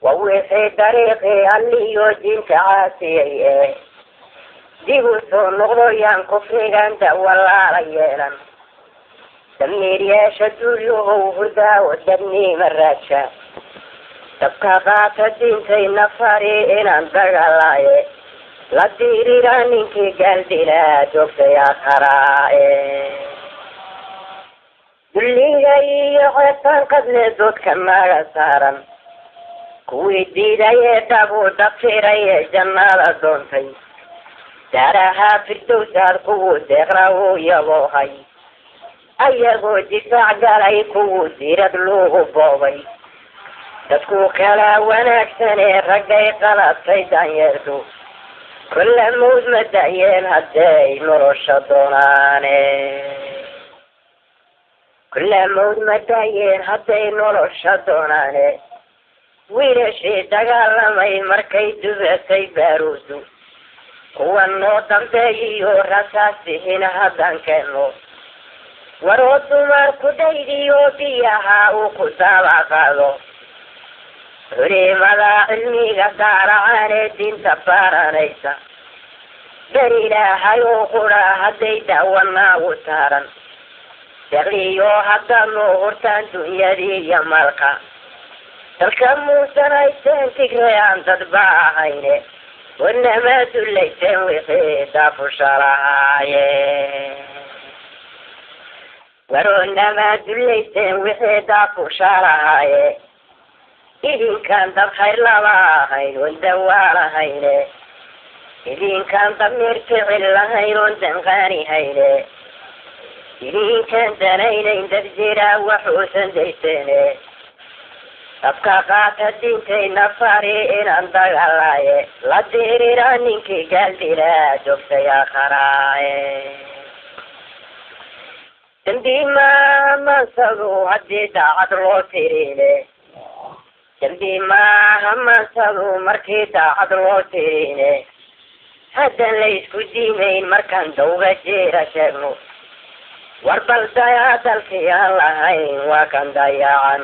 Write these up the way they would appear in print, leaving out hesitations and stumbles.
Waa wixii dariiqii Alliyo diinta caasiyay ee dib u soo noqdoyaan kufrigan dawalaala yeelan. Damiir yeesha duulyahow, hurdaawo dadniima raadsha, dabka qaata diintayna fari inaan dagaalaaye la diirira ninkii gaaldilaa joogtay akharaaye. Dulliga iyo ceebtaan qabne doodka naga saaran, kuwii diidayee dhabu dafirayee jannada doontay, daaraha firdowsaad kuwuu deeqna wuu yaboohay, ayagoo difaac galay kuwuu diirad luugu boobay. Dadku kala wanaagsanee raggay qalatay daanyeertu, kulla mawd ma da'yeen hadday nolosha doonaane, kulla mawd ma da'yeen hadday nolosha doonaane. Wiilashii dagaalamay markay dubatay baaruudu, kuwa noo dambeeyiyo rasaas bixin haddaan keenno, waroo dumar ku dhaydiyo biyaha uu ku daaba qaado. Culimada cilmiga daaracaanee diinta baaranaysa, ber Ilaahay oo qura hadday daawanaagu taaran, deqliyo haddaad noo hurtaan dunyadii iyo maalka, dalka muusan haysteen Tigree aan dadba ahayne, wanamaa dullayseen wixii daafusha lahaaye, waroonamaa dullayseen wixii daafusha lahaaye. Idinkaan dad khayr laba ahayn oon dawaa lahayne, idinkaan damiir ficil lahayn oon danqaani hayne, idinkaan danaynayn dad jiraa waxuusan dayseene. Dabka qaata diintayna fari inaan dagaalaaye la diirira ninkii gaaldilaa joogtay akharaaye. Dambi maaha maansadu haddii daacad loo tirine, dambi maaha maansadu markii daacad loo tirine, haddaan la isku diimayn markaan dawga jiira sheegno. War bal dayaa dalkii aan lahayn waa kan dayacan,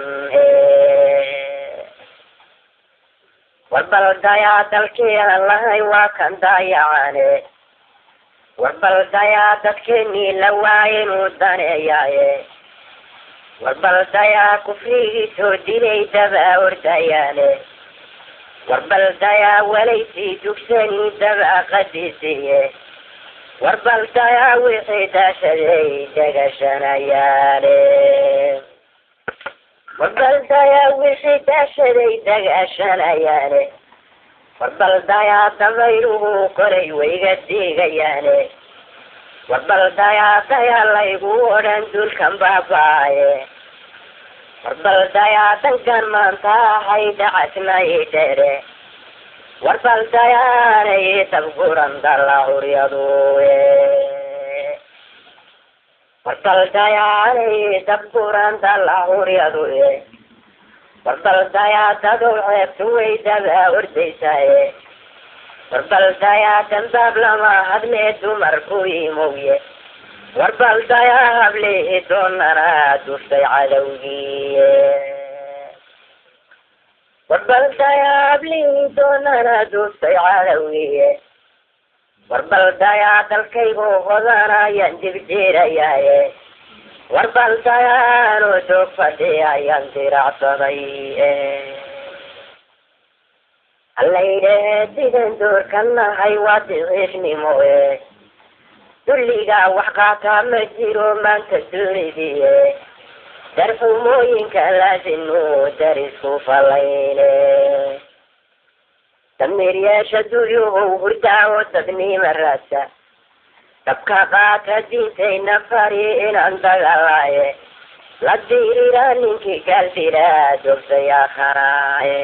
war bal dayaa dalkii aan lahayn waa kan dayacane, war bal dayaa dadkeenii la waayay inuu daneeyaaye, war bal dayaa kufrigii soo dilay daba ordayaane, war bal dayaa walaysii dugsanii daba qadisiiye, war bal dayaa wixii daashaday degashanayaane, war bal dayaa wixii daashaday degashanayaane, war bal dayaa dabayluhu koray wayga diigayaane, war bal dayaa dayaa laygu odhan duulkan baaba'aye, war bal dayaa dankan maanta ahay dacasnay dheere, war bal dayaanay dabguran dalahuryadu, war bal dayaanay dabguran dalahuryadu, war bal dayaa dadow ceebtu way daba ordaysaaye, war bal dayaa dambaab lama hadlee dumarku imowye, war bal dayaa hablihi doonana duftay cadowgiiye, war bal dayaa hablihi doonana duftay cadowgiiye, war bal dayaa dalkaygu hodanayaan dib jiirayaaye, war bal dayaanoo joog fadhiyayaan diracsaday. Allaylehe sidan doorka nahay waa diciifnimo e, dulligaa wax qaataa ma jiro maanta dunidiye, darxumooyinka laasinu darisku falayne. Damiir yeesha dulyuhow, hurdaawo dadnima raadsa, dabka qaata diintayna fari inaan dagaalaaye la diirira ninkii gaaldilaa joogtay akharaaye.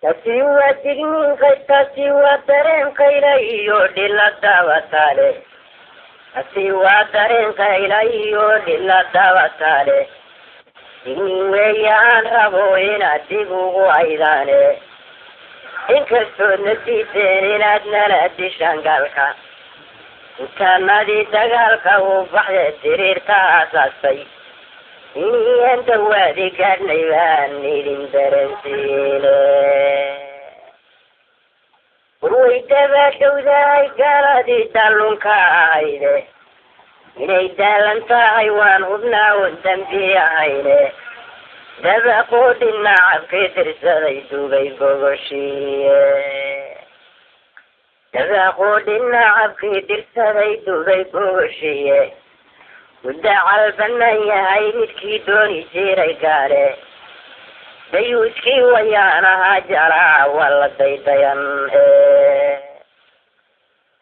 Taasi waa digniin, taasi waa dareen qayla iyo dhila dabataale, taasi waa dareen qayla iyo dhila dabataale, digniin weeyaan rabo inaad dib ugu aydaane. Inkastood na diideen inaad nala dishaan gaalka, intaanadii dagaalka uu baxdee diriirta aasaastay, Iniyaan dawaadi gaadhnay baan idin dareensiine. Warway dabaadhowdahay gaaladii dallunka ahayde, inay daalan tahay waan hubnaa oon dambi ahayne. Dabaqoodhi nacabkii dirsaday dubay gogoshiiye, dabaqoodhi nacabkii dirsaday dubay gogoshiiye. Gudacal banan yahay midkii dooni jiray gaale, dayuuskii wayaanaha jalaa waa la daydayan,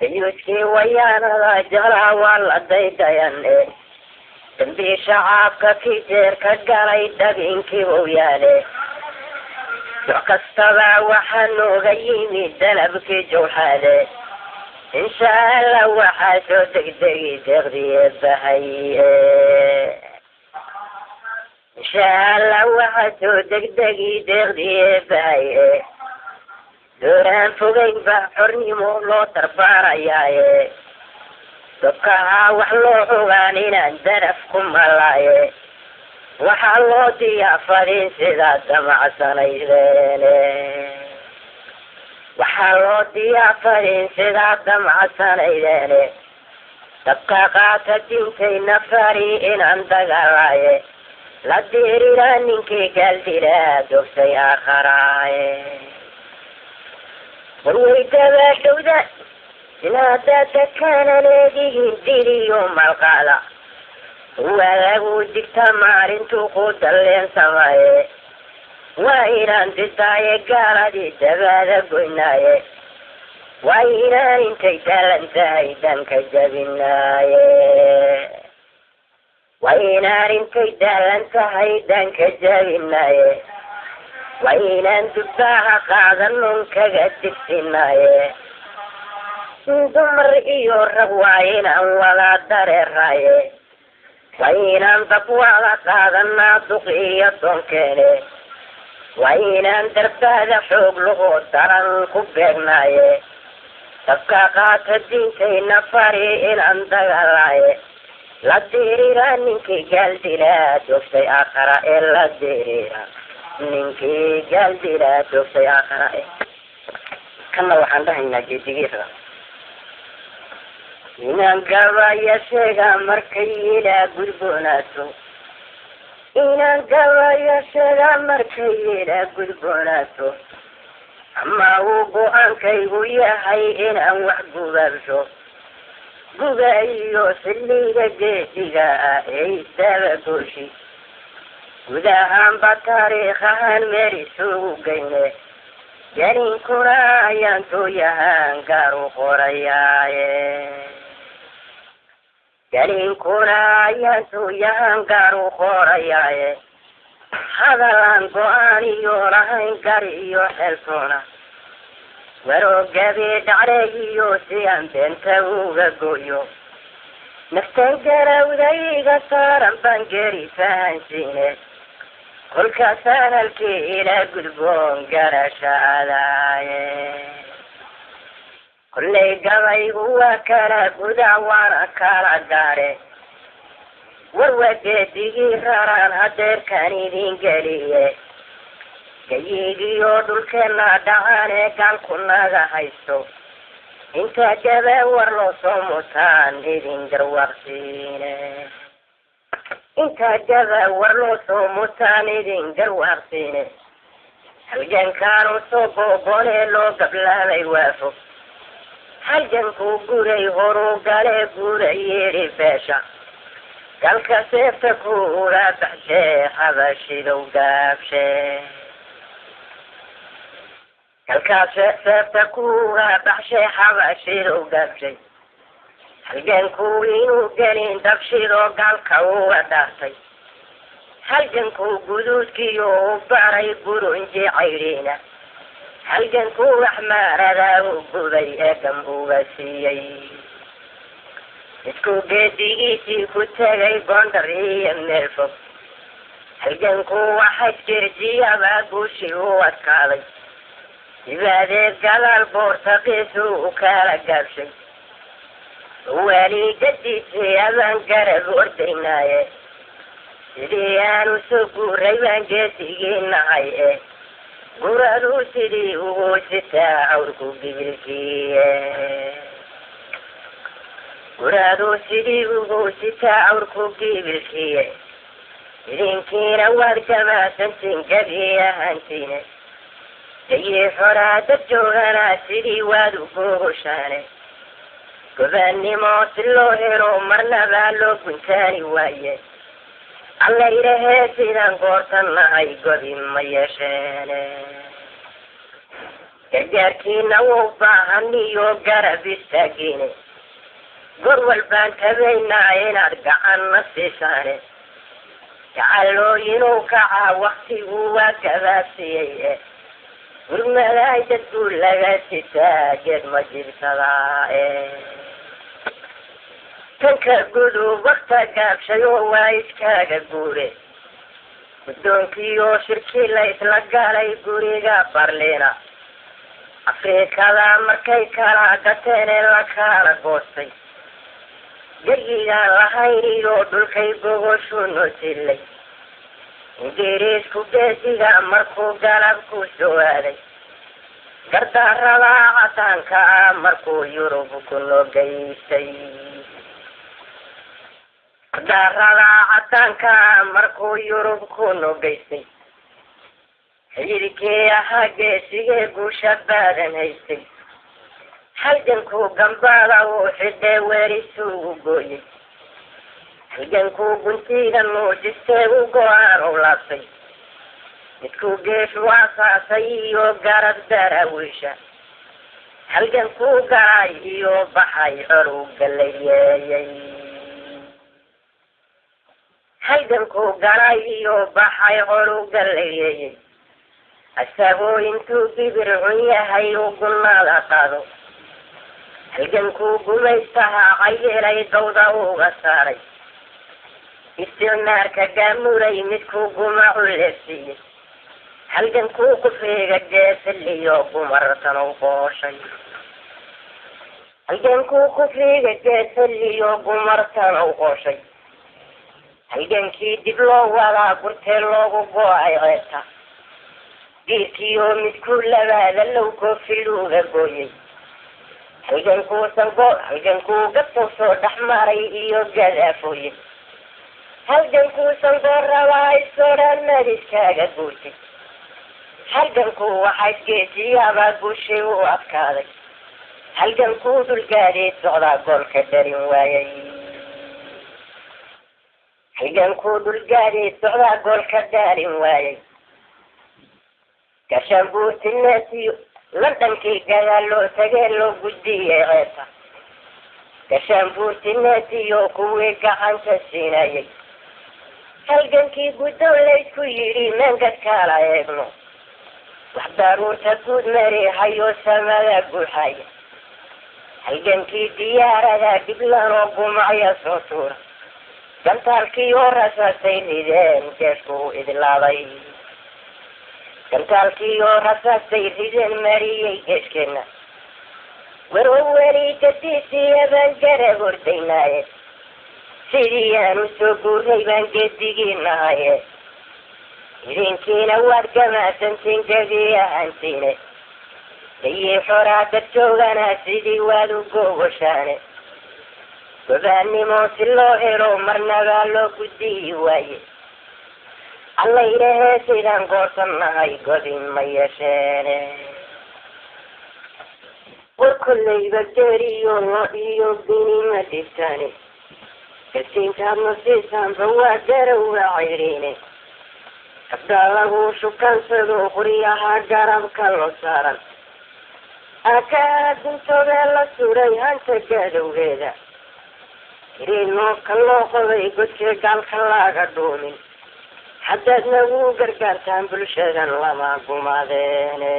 dayuuskii wayaanada jalaa waa la daydayan. Dambii shacaabka kii jeer ka galay dhabinkii bow yaale. Doc kastaba waxaa nooga yimi dalabkii jawxaade. Insha Allah waxaa soo degdegi deeqdiye bahay, insha Allah waxaa soo degdegi deeqdiye bahay. Dooraan fogeyn ba xornimo loo darbaarayaaye, dabkahaa wax loo ogaan inaan daraf ku malaaye. Waxaa loo diyaafadin sidaa damacsanaydeen, waxaa loo diyaafadin sidaa damacsanaydeen. Dabka qaata diintayna fari inaan dagaalaaye, la diirira ninkii gaaldilaa dogsay aakharaaye. Warway dabaadhowda inaadaada kaana leedihiin diliyo malqaada, waa lagu digta maalintuu ku dalleen samaaye. Waa inaan didaaye gaaladii dabaada goynaaye, waa inaan intay daalan tahay danka jabinaaye, waa inaan intay daalan tahay danka jabinaaye. Waa inaan dubbaaha qaadanon kaga digsinaaye, dumar iyo rag waa inaan wada dareeraaye. Waa inaan dab wada qaadanaa duq iyo doonkeene, waa inaan darbaada xoog lagoo daran ku beegnaaye. Dabka qaata diintayna fari inaan dagaalaaye, la diirira ninkii gaaldilaa dogsay aakhara ee, la diirira ninkii gaaldilaa dogsay aakhara e. Kanna waxaan dhahaynaa geedigiirda inaan gabaya sheega markay ilaa gudboonaato, inaan gabaya sheega markay ilaa gudboonaato, ama uu go-aankaygu yahay inaan wax gubaabsho. Guga iyo xilliga geediga ah ee isdaba gooshi, guud ahaanba taariikh ahaan meel isugu geyne. Gelinkuna ayaan tooyahaan gaar u qorayaaye, gelinkuna ayaan tooyahaan gaar u qorayaaye. Hadal aan go-aan iyo lahayn gar iyo xeltoona, waroogabi dhacleeyiyo si aan beenta uga gooyo. Naftan garawdayga saaran baan geri fahansiine, kolkaasaan halkii ila gudboon garasha adaaye. Kollay gabaygu waa kala guda waana kala gaare. Warwageedigii raraan hadeerkaan idin geliye, gayigiyo dhulkeenna dhacane gaalku naga haysto. Inta gabe war loo soo mutaan idin garwaaqsiine, inta gaba war loo soo mutaan idin garwaaqsiine. Halgankaanu soo googoonee loo gablaabay waafo, halgankuu guray horuu gale guura yidhi beesha. Galka seefta kuula baxshee xabashidow gaabshe, galkaas seefta kuula baxshay xabashidow gaabshay. Halgankuu inuu gelin dabshidoo gaalka uga dhaartay, halgankuu guduudkiyo u baray gurunji caydhiina, halgankuu axmaaradaa u gubay ee gambuga siiyey. Isku geedigiisii ku tegay Gondar iyo meel fog, halgankuu waxay jirjiyabaa guushii u adkaaday. Dibaadeed gadaal boortaqiisu u kala gaabshay, waligadiisii abaan garab ordaynaaye. Sidii aanu soo guuray baan geesigii nahay eh, guraduu sidii ugu sitaa awrku gibilkiiye. Guraduu sidii ugu sitaa awrku gibilkiiye. Idinkiina waad gamaasantiin gebi ahaantiine, dayii xoraa dad joogana sidii waad u gogoshaane. Gobaannimo si loo helo marnabaa loo guntaani waaye. Alla idhahee sidaan goortan nahay gobi ma yeesheene. Gargaarkiina wou baahan iyo garab istaagiine, gor walbaan tabaynaa inaad gacanna siisaane. Gacalooyinuu kacaa waktigu waa gabaabsiyey eh, gurmadaay dadku laga sitaa geed ma jibsadaa eh. Tanka gudub wakta gaabshay oo waa iskaaga guure, guddoonkiioo shirkii la isla galay guriga Barliina. Afrikada markay kala gateen ee la kala goostay, geyigaan lahayn iyo dhulkay gogoshu noo jilay. Ingiriisku geesiga markuu galabku soo aaday, gardarada cadaanka ah markuu Yurub ku noo geystay. Gardarada cadaanka ah markuu Yurub ku noo geystay, xididkii ahaa geesigee guusha baadan haystay, halgankuu gambada uu xidhee weerisugu gooyey, halgankuu guntiga nuujistee u go-aan u laabtay, midkuu geeshu asaasay iyo garab daraawiisha, halgankuu galay iyo baxay col u galayeeyey. Halgankuu galay iyo baxay col u galayeeyey, asagoo intuu gibir cun yahay u gunaada qaado. Halgankuu gumaystaha cayilay dawda uga saaray, isticmaarka gaamuray midkuu gumacu leefsiiyey, halgankuu kufriga geesaliyo gumartan u qooshay. Halgankuu kufriga geesaliyo gumartan u qooshay, halgankii dib loo wadaa gurtee loogu go-ay ceebta, diirkiioo midkuu labaada low koofiluuga gooyey, halgankuu sango halgankuu gabtow soo dhex maray iyo gadaafooye, halgankuu sangoorabaa isoo dhan madiskaaga guurtay, halgankuu waxays geesiyaabaa guushay u adkaaday, halgankuu dulgaadii socdaa goolka dharin waayay. Halgankuu dulgaadii socdaa goolka dhaalin waayay. Gashaanbuurtineetiyo Londhonkii gadaal loo tagee loo gudbiyey ceebta, gashaanbuurtineetiyo kuwii gacanta siinayay, halgankii guddoon laysku yidhi maangad kala eegno, wax daruurta guud mari hayo samada guuxaya, halgankii diyaarada dhiblanoo gumacya soo tuura, gantaalkii oo rasaasay rideen jeeshku idlaaday. Gantaalkii oo rasaasay rideen mariyey geeshkeenna, waroo weli gadiisiya baan garab ordaynaaye. Sidii aanu soo guuray baan geedigii nahaye, idinkiina waad gamaasantiin gebi ahaantiine, dayii xoraa dad joogana sidii waad u gogoshaane. Gobaannimo si loo helo marnabaa loo guddiyi waaye. Alla idhahee sidaan goorsan nahay godin ma yeesheene. War kollayba geeriyo lo iyo bini ma dhibtaane, gasiinkaadna siisaanba waa garowa cayriine. Gabdha lagu shukansado qoryaha garabka loo saaran, akaa guntooda la suray hanta gadowgeeda, iriinoobka loo qoday godka gaalka laga dhuumin, haddaad nagu gargaartaan bulshadan lama gumadeene.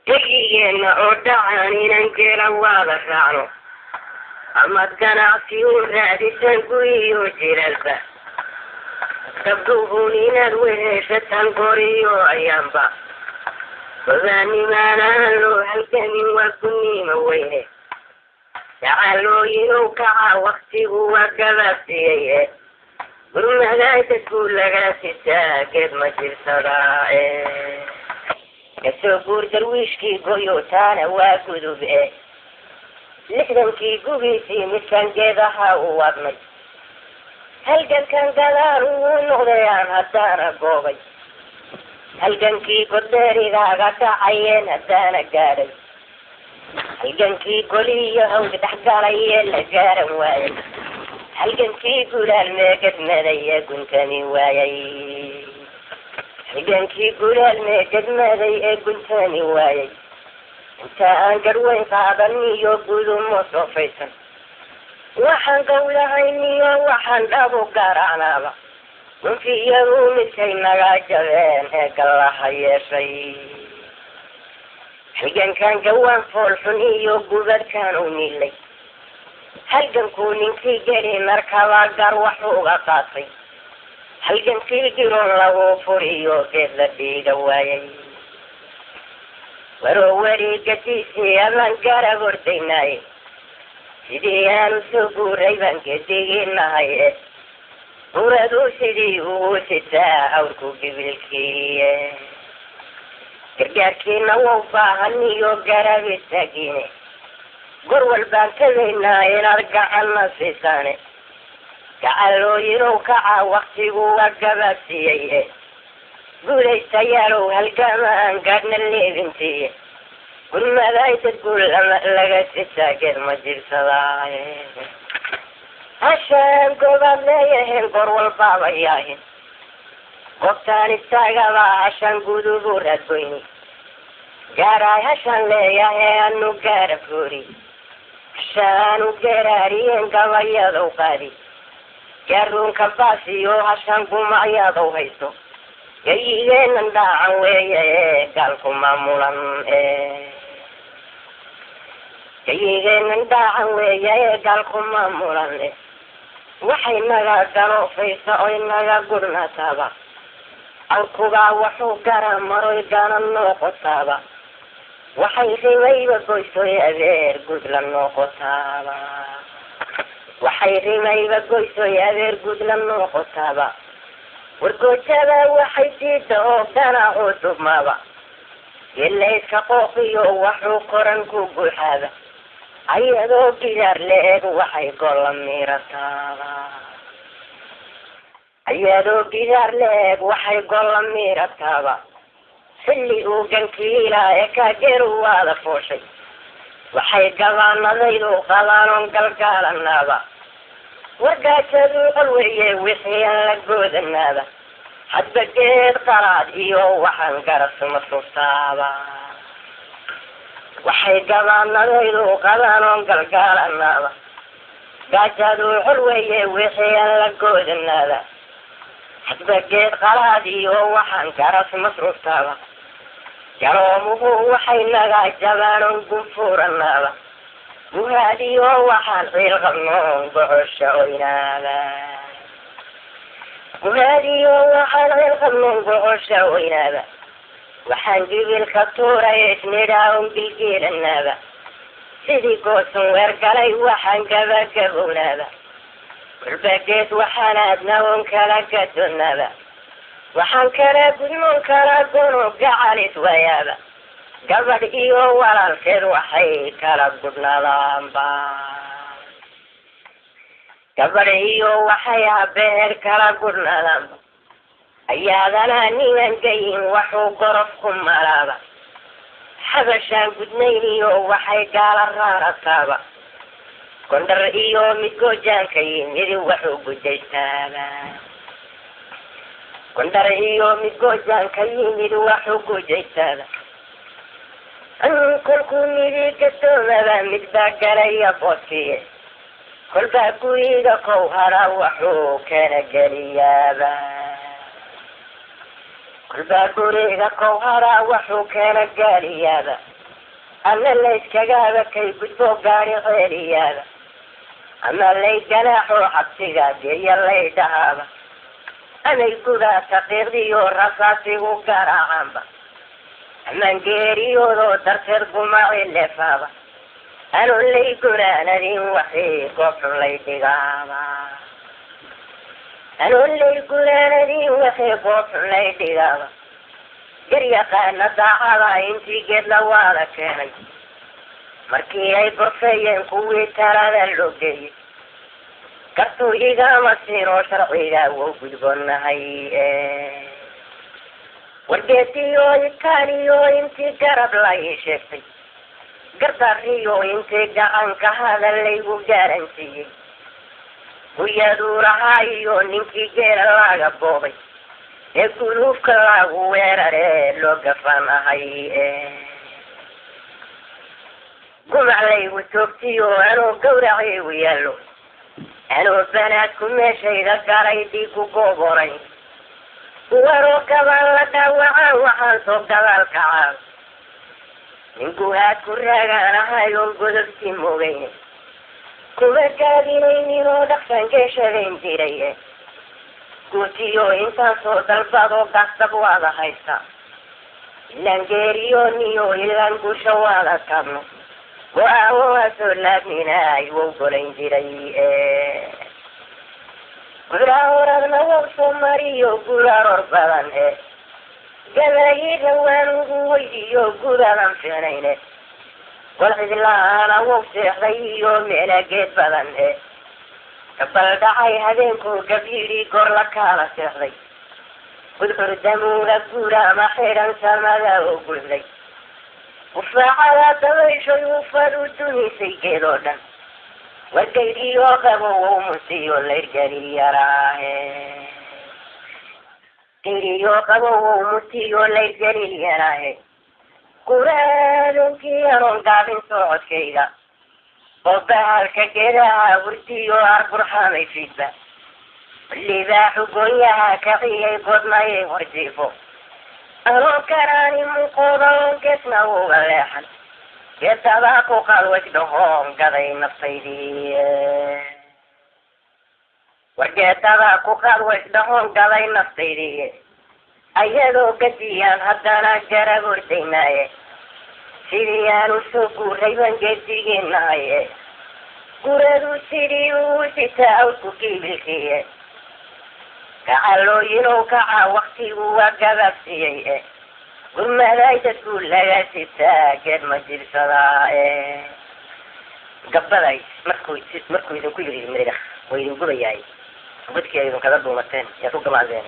Degigeenna oo dhacan inan geela waada raacno, amaad ganacsi u raadisan guyiyo jilalba, gabdhuhun inaad weheshataan goriyo ayaanba. Gobaanimaanaan loo halgamin waa guniima weyne. Gacalooyinow kaca waktigu waa gabaabsiyey. Gurmadaay dadku laga sitaa geed ma jirsadaae. Kasoo guur darwiishkii goyo taana waa gudub e. 60kii gugiisii midkan geedaha u wadnay, halgankan gadaal ugu noqdayaan haddaana goobay, halgankii goddheerigaaga dhacayeen haddaana gaadhay, halgankii goliyo hawd dhexgalayee la gaaran waayay, halgankii gulaal meegadmaday ee guntami waayay, halgankii gulaal meegadmaday ee guntami waayay, inta aan garhweyn qaadan iyo gudumo soofaysan, waxaan gawlahayniyo waxaan dhabu garaacnaaba, gunfiyadu midkay naga jabeen ee gallaha yeeshay, halgankan gawaan foolxun iyo gubadkaan u nilay, halgankuu ninkii geli markaba gar wax uga qaatay, halgankii giroon lagu furiyo geed la dhiiga waayay, waroo weli gadiisii abaan garab ordaynaaye, sidii aanu soo guuray baan gediginahay e, buradu sidii ugu sitaa awrku gibilkiiye, gargaarkiina wow baahan iyo garab istaagiine, gor walbaan tagaynaa inaad gacanna siisaane, gacalooyinow kaca waktigu waa gabaabsiiyey e, guulaystayaalow halgama aan gaadhna leebintiiye, gurmadaay dadku lama laga sitaa geed ma jirsadaaye. Hashaan goobaad leeyahin goor walbaaba yaahin, goobtaan istaagabaa hashaan gudubu raadgoyni, gaaraay hashaan leeyahe anu gaara foori, hashaanu geeraariyeen gabayadow qaadi, gaaruunka baasiyo hashaan gumacyadow haysto, gayigeenan dhaacan weeye ee gaalku maamulan e, gayigeenan dhaacan weeye ee gaalku maamulan e, waxay naga galoofaysa oy naga gudhnataaba, awrkubaa waxuu gara maroy gana noqotaaba, waxay rimayba goysoy abeer gud la noqotaaba, waxay rimayba goysoy abeer gud la noqotaaba, wargoojada waxay diida oo ganacuu dubmaaba, gelayska qooqiyo waxuu koran ku guuxaaba, ayadoo gidaar la-eg waxay golla miirataaba, ayadoo gidaar la-eg waxay golla miirataaba, xilli uu gankiilaa ee kaageru waada fooshay, waxay gabaanadaydu qabaanoon galgaalanaaba, wargaajadu qol weeye wixii aan la goodanaaba, hadba geed qalaad iyo waxaan garasuma suftaaba, waxay gabaanadaydu qabaanoon galgaalanaaba, gaajadu xol weeye wixii aan la goodanaaba, hadba geed qalaad iyo waxaan garas masruuftaaba, garoomuhu waxay naga jabaanoon gunfuuranaaba, guhaadiyo waxaan ciil qabnoon gocosha oynaaba, guhaadiyo waxaan ciil qabnoon gocosha oynaaba, waxaan jibilka tuuray isnidhaa on gilgiilanaaba, sidii goosan weer galay waxaan gabagabownaaba, kolba geed waxaan aadna oon kala gadoonaaba, waxaan kala gudmoon kala gono gacalis waayaaba, gabadh iyo walaalkeed waxay kala gudhnaadaanba, gabadh iyo waxay abeer kala gudhnaadaanba, ayaadana niman gayin waxuu gorof ku malaaba, xabashaan gudnayn iyo waxay gaala raarataaba, gondhar iyo mid goojaanka yimid waxuu gujaystaaba, gondhar iyo mid goojaanka yimid waxuu gujaystaaba, kolkuu midi gadoomaba mid baa galaya booskiye, kolbaa guriga kow hara waxuu kana geliyaaba, kolbaa guriga kow hara waxuu kana gaaliyaaba, ama layskagaaba kay gudbo gaari ceeliyaaba, ama lay ganaaxo xabsiga geeya lay dhahaaba, amay gudaa taqiiqdiyo rasaasigu garaacaanba, amaan geeriyoodoo darteed gumaci leefaaba, anu lay gunaanadin waxii goob xun lay dhigaaba. Anoo lay gunaanadii wixii goob lay dhigaaba, garyaqaana daacada intii geed la waada keenay, markii ay gorfeeyeen kuwii talada loo geeyey, gartuu igama siinoo sharciga wou gudboonahay. Wargeediyo itaaliyo intii garab la ii sheegtay, gardariyo intii gacanka hadal laygu gaaransiiyey, guryaduurahaa iyo ninkii geela laga boobay ee guluufka lagu weeraree loo gafanahay, gumac laygu toogtiyo anoo gawracaygu yaallo, anoo banaadku meeshayda galay dhiigu gooboray, waroo gabaan la dhaawacaan waxaan soo gadaal kacaa, nin guhaad ku raagaan ahay oon godobsi mogayne, kuma gaadinaynin oo dhaqsan geeshadayn jiray. Guutiyo intaan soo dalbado gaasdab waada haysta, ilaan geeriyooniyo ilaan guusha waada taabno, go-aawo waa soo laabminaay wow golayn jiray. Guraa horadna wow soo mariyo guraroor badan e, gabaayida waan ugu weydiyo guradan fiicnayne, gol cidlaana wow seexday iyo meela geed badan e, gabal dhacay habeenku gabyidhi goor la kaala seexday, gudcur damuuga guuraama xidhan samada oo gulday, gufaacada dabayshoy ufad u dunisay geed oo dhan, wargaydiyo qabo wow musiyo layrgeli yaraahe, gaydiyo qabo wow musiyo layrgeli yaraahe. Guraadoonkii anoon gaabin socodkayga oo bahalka geedaha hurdiyo arburxamay fiidba, libaaxu goonyaha kaciyay godnayay horjiifo, anoo karaani muqooda oon geesna uga leexan, geedabaa ku qalwaj dhahoon gaday naftaydii, war geedabaa ku qalwaj dhahoon gaday naftaydii, ayadoo gadiyaan haddana garab ordaynaaye, sidii aan usoo guuray baan geedigeenahaye, guradu sidii uu sitaa awrku gibilkiiye, gacalooyinow kaca waktigu waa gabaabsiiyey e, gurmaday dadku laga sitaa geed ma jibsadaa e. Gabaday markuu idinku yidhi miriga waa idin gubayaay, godkii ay idinkaga dhuumateen yaa ku gamaadeen,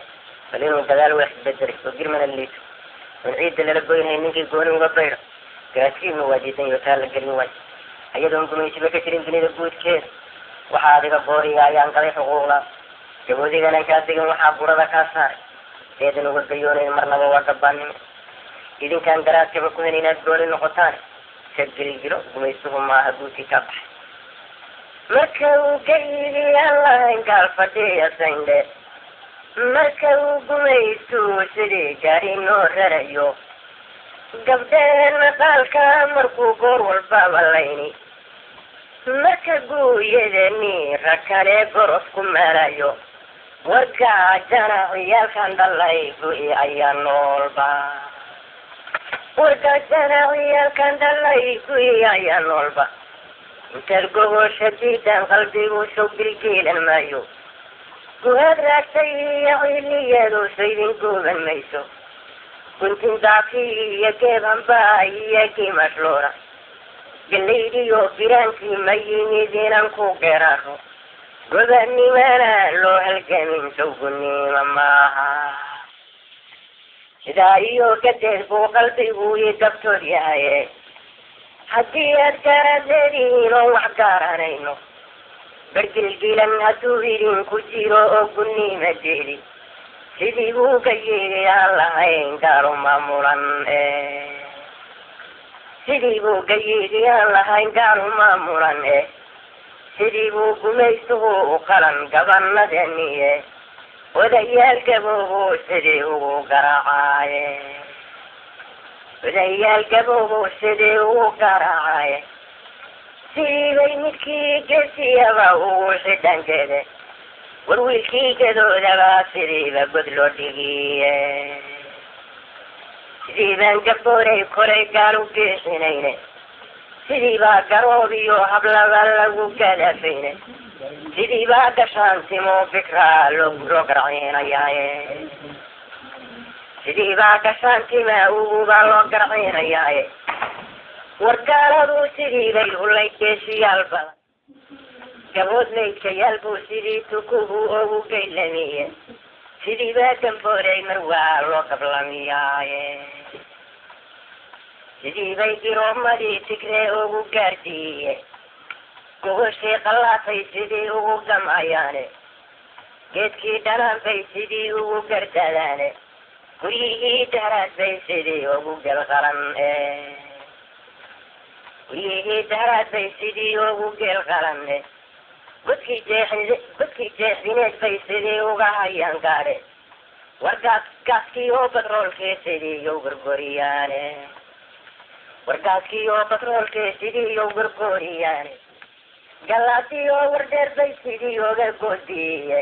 bal inuu gadaal wax bedelay oo girmana liito oon ciidda lala goynhay ninkii gooni uga baydho, garaadkiinu waa diidan yo taa la gelin waayo, ayadoon gumaysiba ka jirin dunida guudkeeda. Waxaa adiga gooriga ayaan galay xuquuqda gaboodiganan kaa degin, waxaa burada kaa saaray eedan uga gayoonayn marnaba waa gabaannimo, idinkaan garaadkaba ku hen inaad gooni noqotaan ka gilgilo, gumaysuhu maaha guudkii kaa baxay. Marka uu gayidi aan lahayn gaal fadhiya sayndhe, marka uu gumaystu sidii gaari noo rarayo, gabdheenna qaalka markuu goor walbaba layni, marka guuyadeeni rag kale gorof ku maalayo, wargaajana ciyaalkan dhalay gu-i ayaa noolba, wargaajana ciyaalkan dhalay gu-i ayaa noolba. Intaad gogosha diidaan qalbigu sow gilgiilan maayo, guhaad raagtay iyo ciliyadu so idin guuban mayso, guntin daafi iyo geeb hambaa iyo gimashlora, galaydiyo biraankii ma yimid inan ku geraaro, gobanimana loo halgamin sawgunima maaha. Sidaa iyo gadeed buu qalbigu ii gabtood yahaye, haddii aad garaad leedihiin oon wax gaaranayno, bargilgilan hadduu idinku jiro oo gunnima deedi, sidii buu ka yeegay aan lahayn gaalo maamulan, sidii buu gayeegay aan lahayn gaalo maamulan e, sidii buu gumaystuhu u qalan gabanadeniye, odayaal gaboobo sidii ugu garaacaaye, odayaal gaboobo sidii ugu garaacaye, sidii bay midkii geesiyaba ugu xidhankeede, war wiilkii gadoodaba sidiiba god loo dhigiye, sidii baan gabooray koray gaal u geexinayne, Sidii baa garoobiyo hablaba lagu galafayne, sidii baa gashaantimo bikraa loo garciinayaaye, sidii baa gashaantima uguba loo garciinayaaye. Wargaaladu sidii bay ulay geesiyaal badan, gabood maydkayaal buu sidii tukuhu ugu geylamiye, sidii baa gamboorey mar waa loo gablamiyaaye. Sidii bay giroomadii tigree ugu gaardiiye, gogoshii qallaatay sidii ugu gamayaane, geedkii dhanaan bay sidii ugu gardadaane, guryihii dahraad bay sidii ugu gelqalan, guryihii dahraad bay sidii ugu geelqalanne, godkii jeex godkii jeexdineed bay sidii uga hayaan gaadhe, wargaas gaaskii oo batroolkii sidii yow gorgoriyaane, wargaaskii oo batroolkii sidii yow gorgoriyaane, galaadii oo wardheer bay sidii uga goodiye,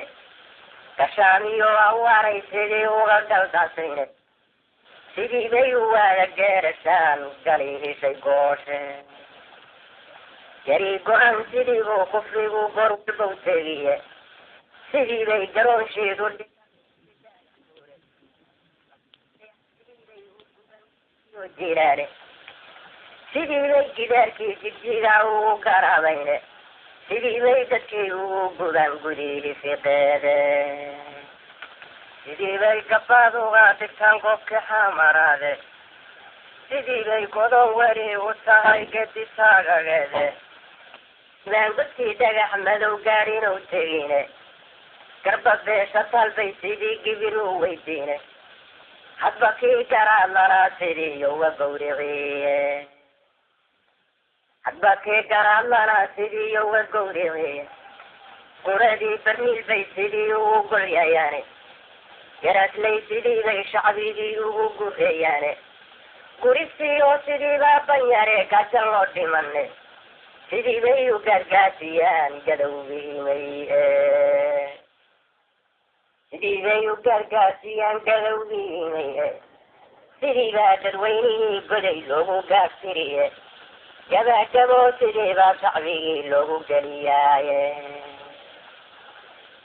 gashaamiyo awaaray sidii uga galdaasayne, sidii bay u waada geerashaan galihishay gooshe, jari go-an sidii buu kufrigu goor walbow tegiye, sidii bay garoonshiidu jilaane, sidii bay gidaarkii jigjigaa ugu garaabayne, sidii bay dadkii ugu gubaan gudihii fiqeede, sidii bay gabaad uga dhigtaan goobkii xamaraade, sidii bay godon weli u tahay gedi taagageede, baan godkii dhagax madow gaadhinow tegine, garba beesha talbay sidii gibir u weydiine, hadba kii garaadlanaa sidii yowa gawriciye, hadba kii garaadlanaa sidii yowa gawriciye, quradii barmiil bay sidii ugu golyayaane, garaaslay sidii bay shacbigii ugu gureeyaane, gurisii oo sidii baa banyare gaajo loo dhimane, sidii bay u gaargaasiyaan gadowgiimay, sidii bay u gaargaasiyaan gadowgiimay, sidii baa dadweynihii goday loogu gaagtiriye, gabaagabo sidii baa shacbigii loogu geliyaaye,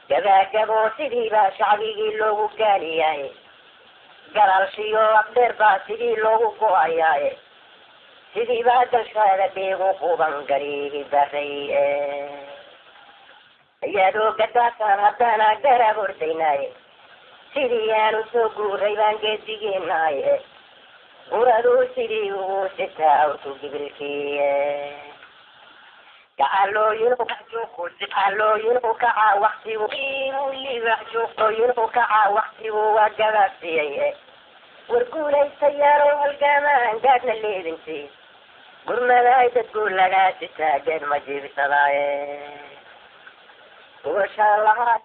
gabaagabo sidii baa shacbigii loogu gaaliyaaye, galaalshiyo afdheer baa sidii loogu go-ayaaye, sidii baa galshaada dhiigu quban galihi baray. Iyadoo gadaasaan haddana garab ordaynaaye, sidii aanu soo guuray baan geedigeenaaye, guraduu sidii ugu sitaa awrku gibilkiiye, gacalooyinu kaca waktigu kaca waktigu waa gabaabsiyey, war guulaystayaalow halgaamaan gaadhna leebinti, gurmadaay dadku lagaa sitaa geed ma jiibsadaaye, gogoshaan lahaa.